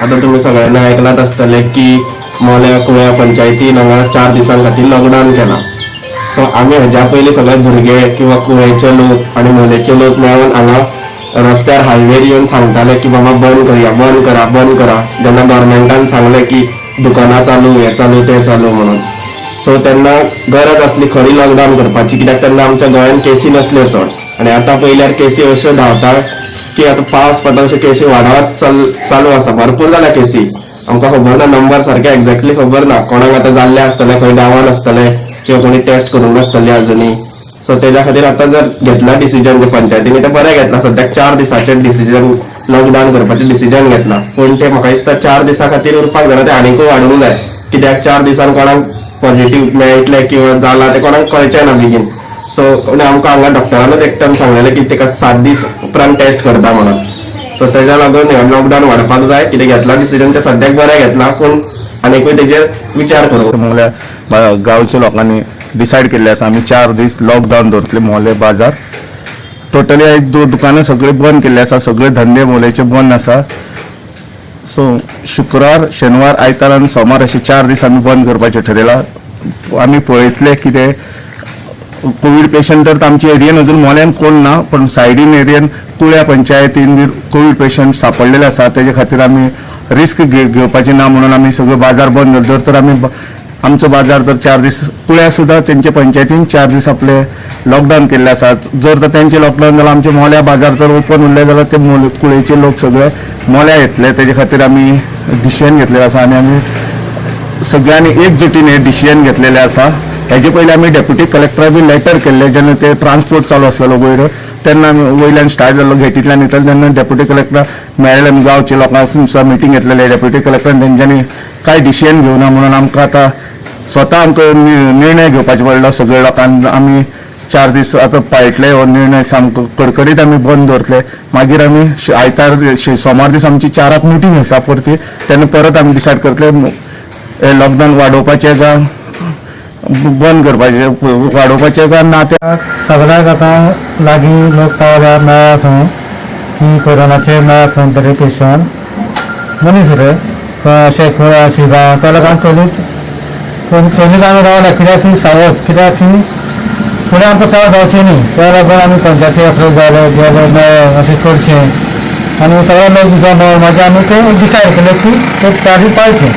आतां तुमी सगळ्यांनी आयकलात आसतलें की मोल्या कुळ्या पंचायतीन हांगा 4 दिसां खातीर लॉकडावन केला. सो आमी हेज्या पयलीं सगळे भुरगे किंवा कुळेचे लोक आनी मोलेचे लोक मेळून हांगा रस्त्यार हायवेर येवन सांगताले की बाबा बंद करया, बंद करा, बंद करा. जेन्ना गव्हर्मेंटान सांगलें की दुकानां चालू, हें चालू, तें चालू म्हणून, सो तेन्ना गरज आसली खरी लॉकडावन करपाची, कित्याक तेन्ना आमच्या गोंयांत केसी नासल्यो चड. आनी आतां पयल्यार केसी अश्यो धांवता की आतां पावस पडटा अश्यो केसी वाडत चालू आसा. भरपूर जाल्या केसी, आमकां खबर ना नंबर सारके एक्झॅक्टली खबर ना कोणाक आतां जाल्ले आसतले, खंय गांवान आसतले किंवा कोणी टेस्ट करूंक नासतली अजुनूय. सो तेज्या खातीर आतां जर घेतला डिसिजन जे पंचायतीनी तें बरें घेतला. सद्याक 4 दिसाचें डिसिजन, लॉकडावन करपाचें डिसिजन घेतला, पूण तें म्हाका दिसता 4 दिसां खातीर उरपाक जायना, तें आनीकूय वाडोवंक जाय. कित्याक 4 दिसान कोणाक पॉझिटीव मेळटलें किंवा जाला तें कोणाक कळचें ना बेगीन. सो आमकां हांगा डॉक्टरानूच एकट्यान सांगलेलें की तेका 7 दीस उपरांत टेस्ट करता म्हणून. सो तेज्या लागून हें लॉकडावन वाडपाक जाय. कितें घेतला डिसिजन तें सद्याक बरें घेतला, पूण आनीकूय तेजेर विचार करूंक. मोल्या गांवच्या लोकांनी डिसायड केल्लें आसा आमी 4 दीस लॉकडावन दवरतले. मोले बाजार टोटली आयज दुकानां सगळे बंद केल्ले आसा, सगळे धंदे मोल्याचे बंद आसा. सो शुक्रार, शेनवार, आयतार आनी सोमार अशे 4 दीस आमी बंद करपाचें ठरयलां. आमी पळयतले कितें कोवीड पेशंट तर आमच्या एरियेन अजून मोल्यान कोण ना, पण सायडीन एरियेन कुळ्या पंचायतीन कोवीड पेशंट सापडलेले आसा. तेजे खातीर आमी रिस्क घेवपाची ना म्हणून आमी सगळे बाजार बंद. जर तर आमी आमचो बाजार तर 4 दीस कुळ्या सुद्दां तेंचे पंचायतीन 4 दीस आपले लॉकडावन केल्ले आसा. जर तर तेंचे लॉकडावन जाल्यार आमचे मोल्या बाजार जर ओपन उरले जाल्यार ते कुळेचे लोक सगळे मोल्या येतले. तेजे खातीर आमी डिसिजन घेतलेलें आसा आनी आमी सगळ्यांनी एकजुटीन हे डिसिजन घेतलेलें आसा. हेजे पयलीं आमी डेप्युटी कलेक्टरा बी लेटर केल्ले. जेन्ना ते ट्रान्सपोर्ट चालू आसलेलो वयर, तेन्ना आमी वयल्यान स्टार्ट जाल्लो गेटींतल्यान येताले तेन्ना डेप्युटी कलेक्टर मेळ्ळे. आमी गांवचे लोकांक सुद्दां मिटींग घेतलेले. डेप्युटी कलेक्टरान तेंच्यांनी कांय डिसिजन घेवना म्हणून आमकां आतां स्वता आमकां निर्णय घेवपाचो पडलो. सगळे लोकांक आमी 4 दीस आतां पाळटले हो निर्णय, सामको कडकडीत आमी बंद दवरतले. मागीर आमी आयतार सोमार दीस आमची 4 मिटींग आसा परती, तेन्ना परत आमी डिसायड करतले हे लॉकडावन वाडोवपाचें काय बंद करपाचें, वाडोवपाचें काय ना तें. सगळ्याक आतां लागीं लोक पावल्या, मेळ्ळा खंय की कोरोनाचे, मेळ्ळा खंय तरी पेशंट मनीस रे खंय अशें कुळ्या शिगांव, त्या लोकांक पयलींच पयलींच आमी रावल्या. कित्याक की सावध, कित्याक की फुडें आमकां सावध जावचें न्ही, त्या लागून आमी पंचायती अप्रोच जाले, गेले, मेळ्ळे, अशें करचें आनी सगळे लोक जमोवन मागीर आमी तें डिसायड केलें की ते 4 दीस पाळचे.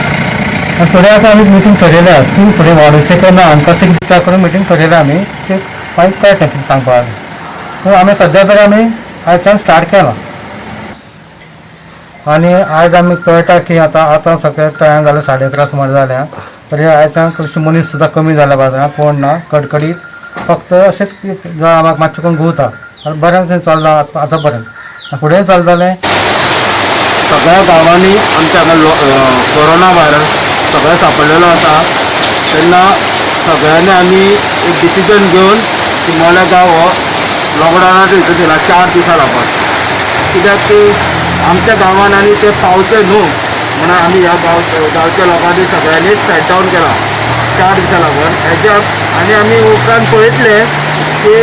आनी फुडें आतां आमी मिटींग ठरयल्या की फुडें वाडोवचें काय ना आनी कशें कितें करून मिटींग ठरयल्या आमी, ते मागीर कळटलें कितें सांगपाक. पूण आमी सद्या तरी आमी आयच्यान स्टार्ट केलां आनी आयज आमी कळटा की आतां आतां सगळें टायम जालें, 11:30 सुमार जाल्या, तरी आयच्यान चडशे मनीस सुद्दां कमी जाल्या बाजारांत, कोण ना कडकडीत, फक्त अशेंच की गांवाक मातशें कोण घुंवता आनी बरें चल्लां आतां पर्यंत, फुडें चलतलें. सगळ्या गांवांनी आमच्या हांगा कोरोना व्हायरस सगळें सापडलेलो आसा. तेन्ना सगळ्यांनी आमी एक डिसिजन घेवन की मोल्या गांव हो लॉकडावनाच्या हितून दिला 4 दिसां लागून, कित्याक की आमच्या गांवान आनी ते पावचे न्हू म्हणून आमी ह्या गांवच्या लोकांनी सगळ्यांनीच शट डावन केला 4 दिसां लागून हेज्या. आनी आमी उपरांत पळयतले की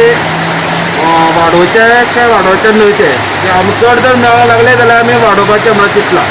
वाडोवचें काय वाडोवचें न्हय तें, आमी चड जर मेळोंक लागले जाल्यार आमी वाडोवपाचें म्हणून चिंतलां.